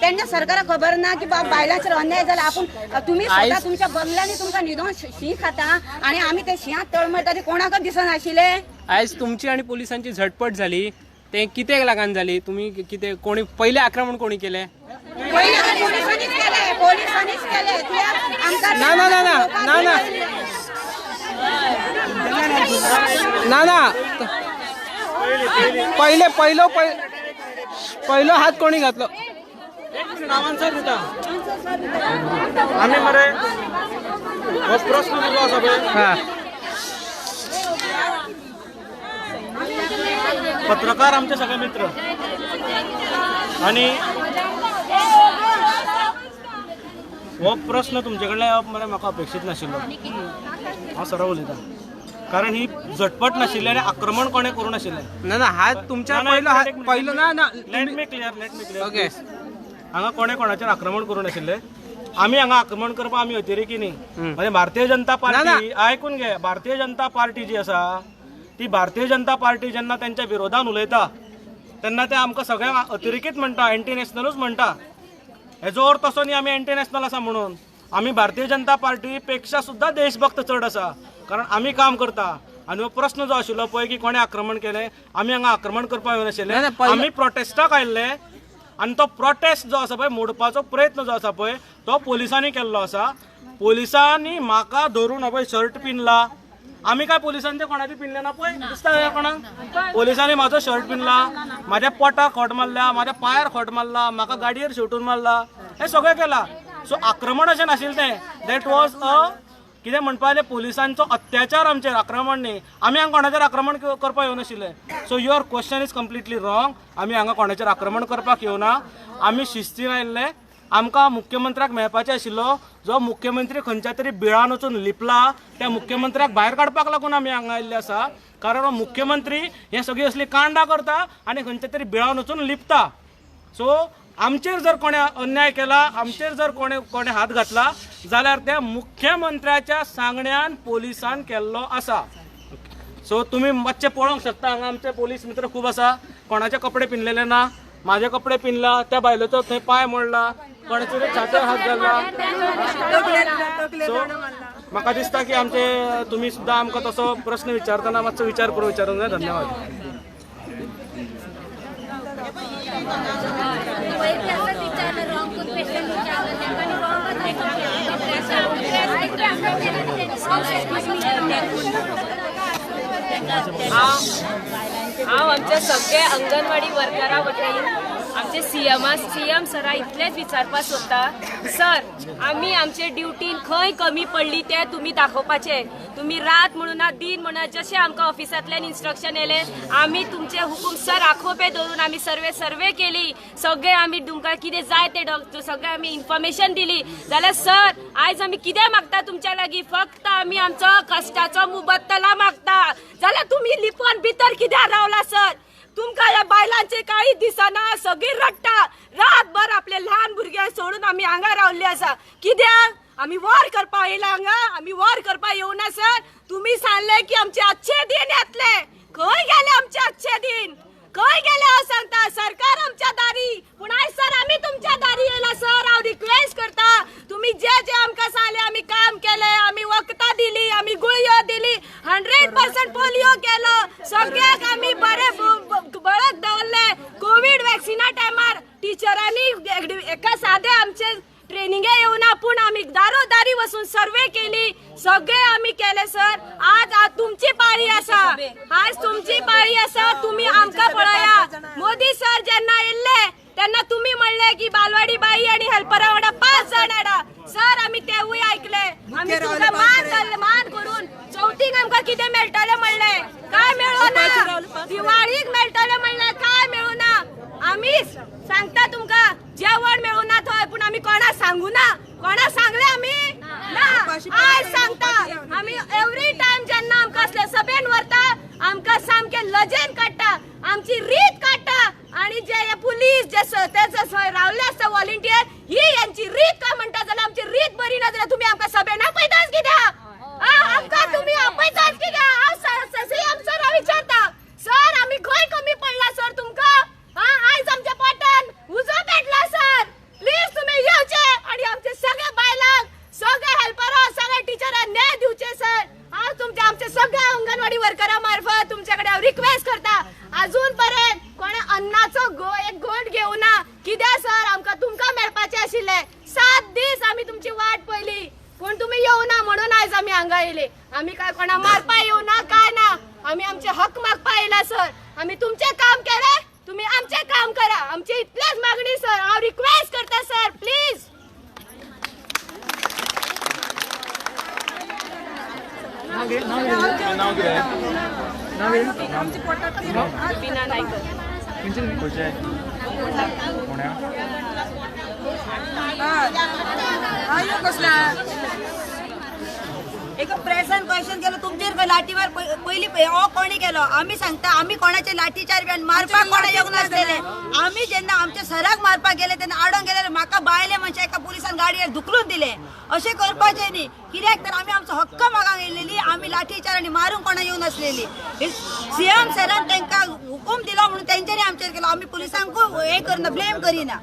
तेन्ना सरकाराक खबर ना की बाबा बायलांचेर अन्याय जाला. आपूण तुमी स्वता तुमच्या बंगल्यांनी तुमकां न्हिदोन शीं खाता आनी आमी ते शिंयांत तळमळटा ते कोणाकच दिसनाशिल्लें. आयज तुमची आनी पोलिसांची झटपट जाली ते कित्याक लागून जाली? तुमी कितें कोणी पयलें आक्रमण कोणी केलें? पयलें पोलिसांनीच केलें, पोलिसांनीच केलें. ना ना ना ना ना ना ना पहिले पहिलो पहिलो हात कोणी घातलो? आन्सर दिता आमी मरे हो प्रश्न तुजो आसा पळय. पत्रकार आमचे सगळे मित्र आनी हो प्रश्न तुमचे कडल्यान येवप मरे म्हाका अपेक्षीत नाशिल्लो. हांव सरळ उलयतां कारण ही झटपट नाशिल्ली आनी आक्रमण कोणें करूं नाशिल्लें. ना ना हात तुमच्या पयलो हात पयलो ना ना let me clear, let me clear. Okay, हांगा कोणें कोणाचेर आक्रमण करूं नाशिल्लें. आमी हांगा आक्रमण करपाक आमी अतिरेकी न्ही. म्हणजे भारतीय जनता पार्टी आयकून घे, भारतीय जनता पार्टी जी आसा ती भारतीय जनता पार्टी जेन्ना तेंच्या विरोधान उलयता तेन्ना ते आमकां सगळ्यांक अतिरेकीत म्हणटा, एंटी नॅशनलूच म्हणटा. हेजो अर्थ असो न्ही आमी एंटी नॅशनल आसा म्हणून. आमी भारतीय जनता पार्टी पेक्षा सुद्दां देशभक्त चड आसा कारण आमी काम करता. आनी हो प्रश्न जो आशिल्लो पळय की कोणें आक्रमण केलें, आमी हांगा आक्रमण करपाक येवनाशिल्ले, आमी प्रोटेस्टाक आयिल्ले आनी तो प्रोटेस्ट जो आसा पळय मोडपाचो प्रयत्न जो आसा पळय तो पोलिसांनी केल्लो आसा. पोलिसांनी म्हाका धरून पळय शर्ट पिनला. आमी काय पोलिसांचे कोणाचे पिनले ना पळय दिसता कोणाक? पोलिसांनी म्हाजो शर्ट पिनला, म्हाज्या पोटाक खोट मारल्या, म्हाज्या पांयार खोट मारला, म्हाका गाडयेर शेवटून मारला, हें सगळें केलां. सो आक्रमण अशें नाशिल्लें तें, that was a कितें म्हणपाचें पोलिसांचो अत्याचार आमचेर, आक्रमण न्ही. आमी हांगा कोणाचेर आक्रमण करपाक येवनाशिल्ले. So your question is completely wrong. आमी हांगा कोणाचेर आक्रमण करपाक येवना, आमी शिस्तीन आयिल्ले. आमकां मुख्यमंत्र्याक मेळपाचें आशिल्लो, जो मुख्यमंत्री खंयच्या तरी बिळान वचून लिपला त्या मुख्यमंत्र्याक भायर काडपाक लागून आमी हांगा आयिल्ले आसा. कारण हो मुख्यमंत्री हे सगळी असली कांडां करता आनी खंयच्या तरी बिळान वचून लिपता. सो आमचेर जर कोणें अन्याय केला, आमचेर जर कोणें कोणें हात घातला जाल्यार त्या मुख्यमंत्र्याच्या सांगण्यान पोलिसान केल्लो आसा. सो तुमी मातशें पळोवंक शकता हांगा आमचे पोलीस मित्र खूब आसा, कोणाचे कपडे पिनलेले ना, म्हाजे कपडे पिनला, त्या बायलेचो थंय पांय मोडला, कोणाचे तरी छातयेर हात घालला. सो म्हाका दिसता की आमचे तुमी सुद्दां आमकां तसो प्रश्न विचारतना मातसो विचार करून विचारूंक जाय. धन्यवाद. हांव आमच्या सगळ्या अंगणवाडी वर्करा वतीन आमचे सीएम सरा इतलेंच विचारपाक सोदता, सर आमी आमचे ड्युटीन खंय कमी पडली तें तुमी दाखोवपाचें. तुमी रात म्हणून ना दिन म्हणा जशें आमकां ऑफिसांतल्यान इन्स्ट्रक्शन येयलें आमी तुमचे हुकूम सर आखोपे धरून आमी सर्वे केली, सगळे आमी तुमकां कितें जाय तें सगळें आमी इन्फॉर्मेशन दिली. जाल्यार सर आयज आमी कितें मागता तुमच्या लागीं, फक्त आमी आमचो कश्टाचो मुबत्तला मागता. जाल्यार तुमी लिपोवन भितर कित्याक रावला सर? तुमकां ह्या बायलांचे कांय दिसना, सगळीं रडटा रातभर आपले ल्हान भुरग्यांक सोडून आमी हांगा रावल्ले आसा. कित्याक आमी वॉर करपाक येयला हांगा? आमी वॉर करपाक येवना सर. तुमी सांगले की आमचे अच्छे दिन येतले, खंय गेले आमचे अच्छे दिन? खंय गेले हांव सांगता, सरकार आमच्या दारी, पूण आयज सर आमी तुमच्या दारी येयला सर. हांव सगळ्यांक पोलियो केलो, सगळ्यांक आमी बरे बळत दवरले. कोवीड वॅक्सिना टायमार टिचरांनी एका सादे आमचे ट्रेनिंगे येवना, पूण आमी दारोदारी वचून सर्वे केली, सगळे आमी केले सर. आज तुमची पाळी आसा, आज तुमची पाळी आसा, तुमी आमकां पळया. मोदी सर जेन्ना येयल्ले तेन्ना तुमी म्हणले की बालवाडी बाई आनी हेल्परा वांगडा 5 जाण हाडा. सर आमी तेवूय आयकले, आमी तुमकां मान मान करून चवथीक आमकां कितें मेळटलें म्हणलें, काय मेळना. दिवाळीक मेळटलें म्हणलें, काय मेळना. आमी सांगता तुमकां जेवण मेळना थंय, पूण आमी कोणाक सांगू ना. कोणाक सांगले आमी ना. आज सांगता आमी एवरी टायम जेन्ना आमकां असले सभेन व्हरता, आमकां सामकें लजेन काडटा, आमची रीत काडटा. आनी जे पुलीस जे ते रावले आसता व्हॉलिंटियर, ही यांची रीत काय म्हणटा जाल्यार आमची रीत बरी ना जाल्यार तुमी आमकां सभेन आपयताच कित्याक? आमकां तुमी आपयताच कित्याक? हांव सीएम सर विचारता, सर आमी खंय कमी पडला सर तुमकां? आयज आमच्या पोटान उजो पेटला सर, प्लीज तुमी येवचे आनी आमचे सगळे बायलांक, सगळे हेल्परांक, सगळे टिचरांक न्याय दिवचे सर. हांव तुमच्या आमच्या सगळ्या अंगणवाडी वर्करा मार्फत तुमचे कडेन हांव रिक्वेस्ट करता, अजून पर्यंत कोणे अन्नाचो एक घोट घेवना. कित्याक सर आमकां तुमकां मेळपाचें आशिल्लें, 7 दीस आमी तुमची वाट पळयली, पूण तुमी येवना म्हणून आयज आमी हांगा येयले. आमी काय कोणा मारपा येवना काय ना, आमी आमचे हक मागपा येयला सर. आमी तुमचें काम केलें, तुमी आमचें काम करा, आमची इतलेच मागणी सर. हांव रिक्वेस्ट करता सर, प्लीज. एक प्रेसान क्वेश्चन केलो तुमचेर लाठीमार पयली हो कोणी केलो? आमी सांगता आमी कोणाचे लाठीचार बी मारपाक कोणा येवंक नासलेले. आमी जेन्ना आमच्या सराक मारपाक गेले तेन्ना आडोवन गेले, म्हाका बायले मनशां एका पुलिसान गाडयेर धुकलून दिले. अशें करपाचें न्ही, कित्याक तर आमी आमचो हक्क मागूंक येयलेली, आमी लाठीचार आनी मारूंक कोणा येवंक नासलेली. सीएम सरान तांकां हुकूम दिलो म्हणून तेंच्यांनी आमचेर केलो. आमी पुलिसांकूय हें करना, ब्लेम करिना.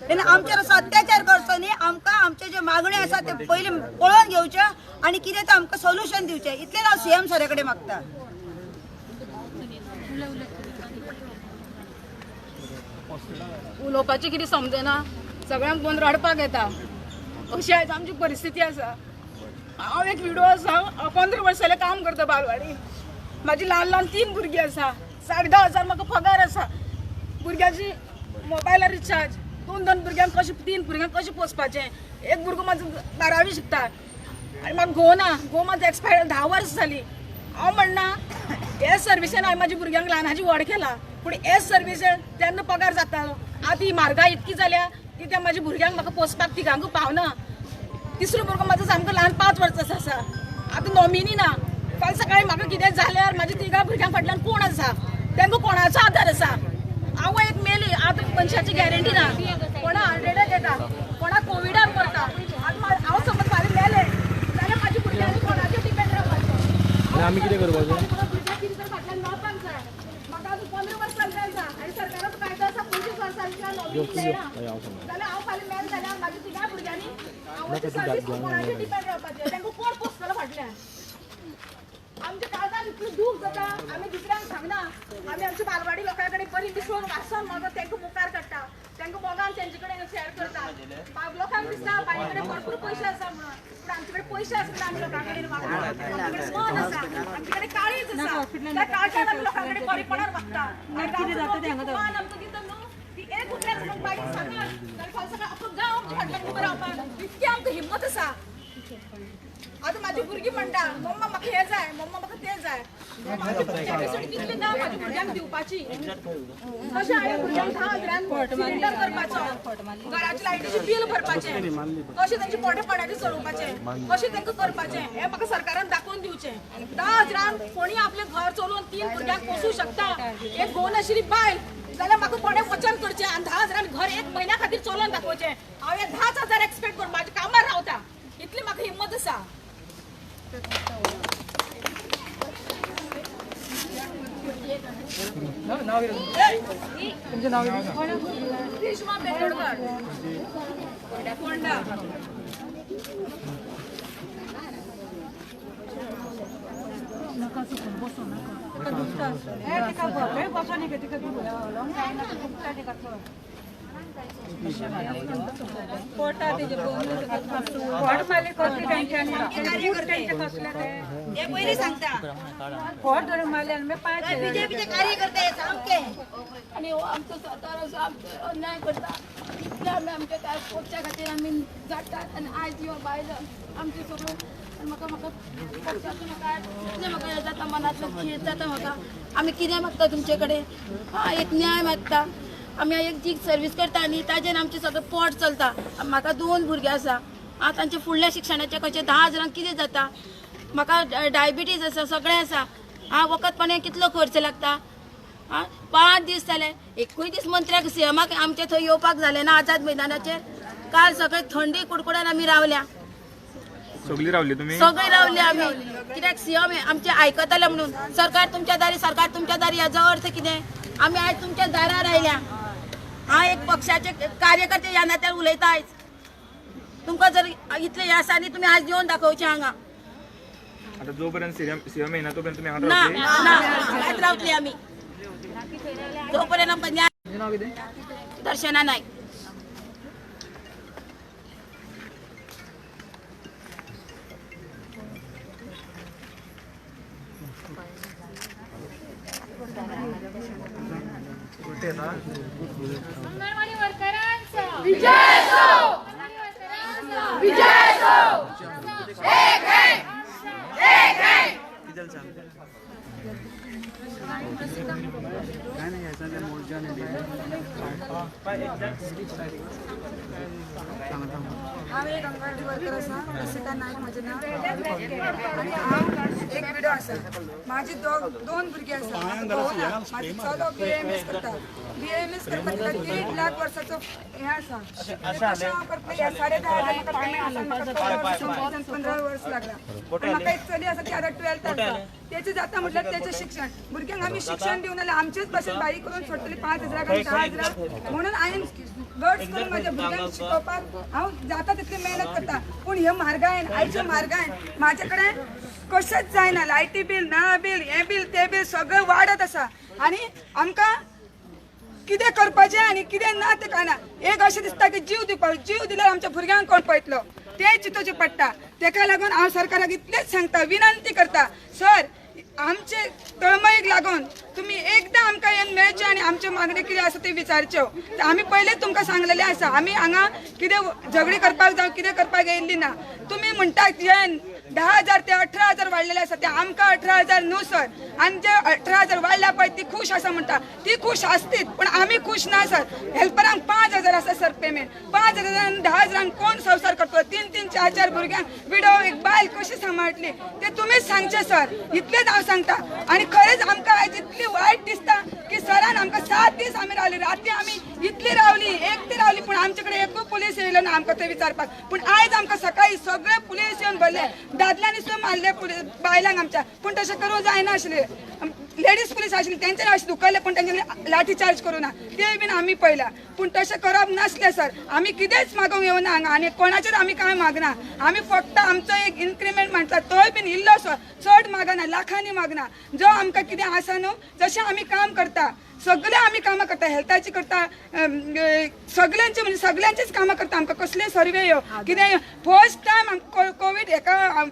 तेन्ना आमचेर असो अत्याचार करचो न्ही. आमकां आमच्यो ज्यो मागण्यो आसा त्यो पयलीं पळोवन घेवच्यो आनी कितें तें आमकां सोल्युशन दिवचें, इतलें हांव सीएम सरा कडेन मागता. उलोवपाचें कितें समजना, सगळ्यांक पळोवन रडपाक येता, अशी आयज आमची परिस्थिती आसा. हांव एक विडो आसा, हांव 15 वर्सां जालें काम करता बालवाडी. म्हाजी ल्हान ल्हान 3 भुरगीं आसा, 10,500 म्हाका पगार आसा. भुरग्याची मोबायलार रिचार्ज, 2-2 भुरग्यांक कशें, 3 भुरग्यांक कशें पोसपाचें. एक भुरगो म्हाजो 12वी शिकता आनी म्हाका घोव ना, घोव म्हाजो एक्सपायर 10 वर्सां जालीं. हांव म्हणना हे सर्विसेन हांवें म्हाज्या भुरग्यांक ल्हानाची व्हड केला, पूण हे सर्विसेन तेन्ना पगार जातालो. आतां ही म्हारगाय इतकी जाल्या की त्या म्हाज्या भुरग्यांक म्हाका पोसपाक तिगांकूय पावना. तिसरो भुरगो म्हाजो सामको ल्हान 5 वर्सांचो आसा, आतां नॉमिनी ना. फाल्यां सकाळीं म्हाका कितें जाल्यार म्हाज्या तिगां भुरग्यां फाटल्यान कोण आसा, तांकां कोणाचो आदार आसा? आवय एक मेली, आतां मनशाची गॅरंटी ना. कोणा हार्ट एटॅक येता, कोणा कोविडान मरता. आतां हांव समज फाल्यां मेलें जाल्यार म्हाज्या भुरग्यांनी कोणाचेर डिपेंड रावपाचें? आमी कितें करपाचें? भुरग्यां कितें तर फाटल्यान मेळपाक जाय. म्हाका आजून 15 वर्सां जाय आनी सरकाराचो कायदो आसा 25 वर्सांच्या नॉमिनी मेळना जाल्यार हांव फाल्यां मेलें जाल्यार म्हाज्या तिगां भुरग्यांनी आवयची सर्वीस कोणाचेर डिपेंड रावपाचें? तांकां कोण पोसतलो फाटल्यान? आमच्या काळजान इतलें दूख जाता, आमी दुसऱ्यांक सांगना. आमी आमच्या बालवाडी लोकां कडेन बरी मिसळून वाचून मगो तांकां मुखार काडटा, तांकां मोगान तेंचे कडेन शेअर करता. लोकांक दिसता बाई कडेन भरपूर पयशे आसा म्हणून, पूण आमचे कडेन पयशे आसना, आमी लोकां कडेन वागता. आमचे कडेन मन आसा, आमचे कडेन काळीज आसा, त्या काळजान आमी लोकां कडेन बरेपणान वागता. मान आमकां दिता न्हू ती एक उतरान समज बाई सांगत जाल्यार फाल्यां सकाळीं आख्खो गांव आमच्या फाटल्यान उबो रावपाक इतकी आमकां हिम्मत आसा. आतां म्हाजी भुरगीं म्हणटा, मम्मा म्हाका हें जाय, मम्मा म्हाका तें जाय. कॅपेसिटी कितली ना म्हाज्या भुरग्यांक दिवपाची. कशें हांवें भुरग्यांक 10 हजारान सिलिंडर करपाचो, घराचे लायटीचें बील भरपाचें, कशें तेंचे पोटे पाण्याचें चलोवपाचें, कशें तांकां करपाचें, हें म्हाका सरकारान दाखोवन दिवचें. 10 हजारान कोणी आपलें घर चलोवन 3 भुरग्यांक पोसूं शकता. एक घोव नाशिल्ली बायल जाल्यार म्हाका कोणें वचन करचें आनी 10 हजारान घर एक म्हयन्या खातीर चलोवन दाखोवचें. हांव हे 10,000 एक्सपेक्ट करून म्हाज्या कामार रावता, इतली म्हाका हिम्मत आसा. रेश्मा बेतोडकर, फोंडा. आनी हो आमचो सरकार असो आमचो अन्याय करता. इतले आमी आमच्या काय पक्षा खातीर आमी झडटात आनी आयज ह्यो बायलो आमच्यो सगळ्यो. म्हाका म्हाका पक्षाचो म्हाका इतलें म्हाका हें जाता, मनांतलो खेद जाता म्हाका. आमी कितें मागता तुमचे कडेन? हा, एक न्याय मागता. आमी एक जी सर्वीस करता आनी ताजेर आमचें सगळें पोट चलता. म्हाका 2 भुरगीं आसा. आं, तांचे फुडल्या शिक्षणाचें खंयचें 10 हजारांक कितें जाता? म्हाका डायबिटीज आसा, सगळें आसा. आं, वखद पाणयाक कितलो खर्च लागता? आं, 5 दीस जाले, एकूय दीस मंत्र्याक सीएमाक आमचे थंय येवपाक जालें ना आझाद मैदानाचेर. काल सगळे थंडी कुडकुड्यान आमी रावल्या. सगळी रावली तुमी? सगळी रावली आमी, कित्याक सीएम आमचे आयकतले म्हणून. सरकार तुमच्या दारी, सरकार तुमच्या दारी, हाजो अर्थ कितें? आमी आयज तुमच्या दारार आयल्या. हांव एक पक्षाचे कार्यकर्ते ह्या नात्यान उलयता. आयज तुमकां जर इतले हे आसा न्ही, तुमी आयज येवन दाखोवचें हांगा. आतां जोपर्यंत सीएम येना तोपर्यंत तुमी हांगा ना ना, हांगाच रावतली आमी जोपर्यंत आमकां न्याय. दर्शना नायक. अंगणवाडी वर्करांचा विजय असो, विजय असो. एक एक एक एक. हांव एक अंगणवाडी वर्कर आसा, रसिका नायक म्हजें नांव, आनी हांव एक विडो आसा. म्हाजी 2 भुरगीं आसा. म्हाजो चलो BAMS करता. BAMS करपाक ताका 1.5 लाख वर्साचो हें आसा. कशें हांव करतलें? 10,500 म्हाका पेमेंट आसा. म्हाका 15 वर्स लागला. म्हाका एक चली आसा, ती आतां 12th आसा. तेचें जाता म्हटल्यार तेचें शिक्षण. भुरग्यांक आमी शिक्षण दिवन जाल्यार आमचेच भाशेन बारीक करून सोडटली 5,000 आनी 10,000. म्हणून हांवें गट्स करून म्हाज्या भुरग्यांक शिकोवपाक हांव जाता तितली मेहनत करता. पूण हे म्हारगायेन, आयच्या म्हारगायेन म्हाजे कडेन कशेंच जायना. लायटी बील, नळा बील, हें बील, तें बील सगळें वाडत आसा. आनी आमकां कितें करपाचें आनी कितें ना तें कळना. एक अशें दिसता की जीव दिवपाक, जीव दिल्यार आमच्या भुरग्यांक कोण पळयतलो तें चिंतोवचें पडटा. तेका लागून हांव सरकाराक इतलेंच सांगता, विनंती करता, सर आमचे तळमळीक लागून तुमी एकदां आमकां येवन मेळचें आनी आमच्यो मागण्यो कितें आसा त्यो विचारच्यो. आमी पयलींच तुमकां सांगलेलें आसा, आमी हांगा कितें झगडी करपाक जावं कितें करपाक येयल्ली ना. तुमी म्हणटा जे 10,000 ते 18,000 वाडलेले आसा, ते आमकां 18,000 न्हू सर. आनी जे 18,000 वाडल्या पळय ती खूश आसा म्हणटा, ती खूश आसतीत, पूण आमी खूश ना सर. हेल्परांक 5,000 आसा सर पेमेंट. 5,000 आनी 10,000 कोण संवसार करतलो? 3 3 4 4 भुरग्यांक विडो एक बायल कशी सांबाळटली ते तुमीच सांगचें सर. इतलेंच हांव सांगता. आनी खरेंच आमकां आयज इतली वायट दिसता की सरान आमकां 7 दीस आमी रावली. राती आमी इतली रावली, एकटी रावली, पूण आमचे कडेन एकूय पुलीस येयलो ना आमकां थंय विचारपाक. पूण आयज आमकां सकाळी सगळे पुलीस येवन भरले, दादल्यांनी सुद्दां मारले पुलीस बायलांक आमच्या. पूण तशें करूंक जायना आशिल्लें. लेडीज पुलीस आशिल्ली, तेंच्यांनी अशें दुखयलें, पूण तेंच्यांनी लाठी चार्ज करूं ना, तें बीन आमी पळयलां. पूण तशें करप नासलें सर. आमी कितेंच मागूंक येवना हांगा आनी कोणाचेर आमी कांय मागना. आमी फक्त आमचो एक इन्क्रिमेंट म्हणटा तोय बीन इल्लोसो, चड मागना, लाखांनी मागना. जो आमकां कितें आसा न्हू, जशें आमी काम करता, सगळे आमी कामां करता, हेल्थाची करता, सगळ्यांची म्हणजे सगळ्यांचीच कामां करता. आमकां कसले सर्वे यो कितें, फर्स्ट टायम आमकां कोवीड हेका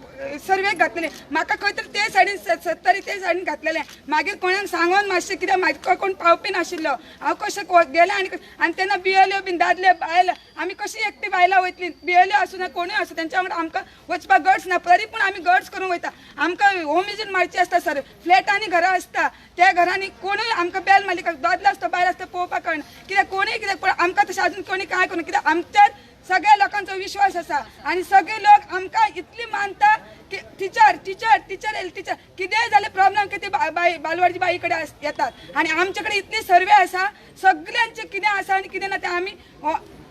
सर्वेक घातलेले. म्हाका खंय तरी ते सायडीन 70 ते सायडीन घातलेलें. मागीर कोणाक सांगोन मातशें कितें म्हाका कोण पावपी नाशिल्लो. हांव कशें गेलें आनी आनी तेन्ना बियल्यो बीन दादले बायल आमी कशी एकटी बायलां वयतलीं, बियल्यो आसूं ना कोणूय आसूं, तेंच्या वांगडा आमकां वचपाक गट्स ना. तरी पूण आमी गट्स करूंक वयता. आमकां होम विजीट मारची आसता सर. फ्लॅटांनी घरां आसता, त्या घरांनी कोणूय आमकां बेल मारली दादलो आसता बायल आसता पळोवपाक कळना कित्याक कोणूय कित्याक. पण आमकां तशें अजून कोणी कांय करूं कित्याक आमच्यार सगळ्या लोकांचो विश्वास आसा आनी सगळे लोक आमकां इतली मानता की टिचर टिचर टिचर येयली टिचर कितेंय जालें प्रॉब्लम की ती बाई बालवाडची बाई कडेन येतात. आनी आमचे कडेन इतली सर्वे आसा, सगळ्यांचें कितें आसा आनी कितें ना तें आमी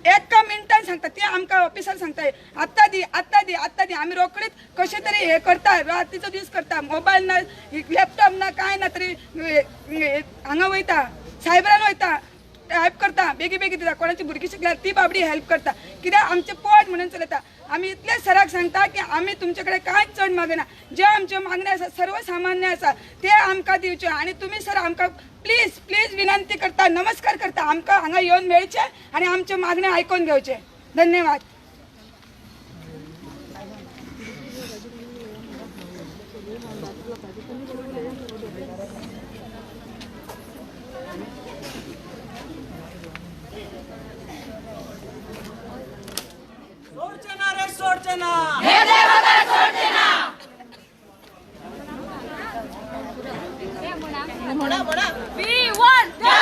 एका मिनटान सांगता. ती आमकां ऑफिसर सांगता आत्तां दी आत्तां दी आत्तां दी. आमी रोखडीच कशें तरी हें करता, रातीचो दीस करता, मोबायल ना, लॅपटॉप ना, कांय ना, तरी हांगा वयता, सायबरान वयता, टायप करता, बेगी बेगी दिता. कोणाची भुरगीं शिकल्यार ती बाबडी हेल्प करता, कित्याक आमचें पोट म्हणून चलयता. आमी इतले सराक सांगता की आमी तुमचे कडेन कांयच चड मागना, जे आमच्यो मागण्यो आसा सर्वसामान्य आसा ते आमकां दिवच्यो. आनी तुमी सर आमकां प्लीज प्लीज विनंती करता, नमस्कार करता, आमकां हांगा येवन मेळचें आनी आमच्यो मागण्यो आयकून घेवचें. धन्यवाद. We want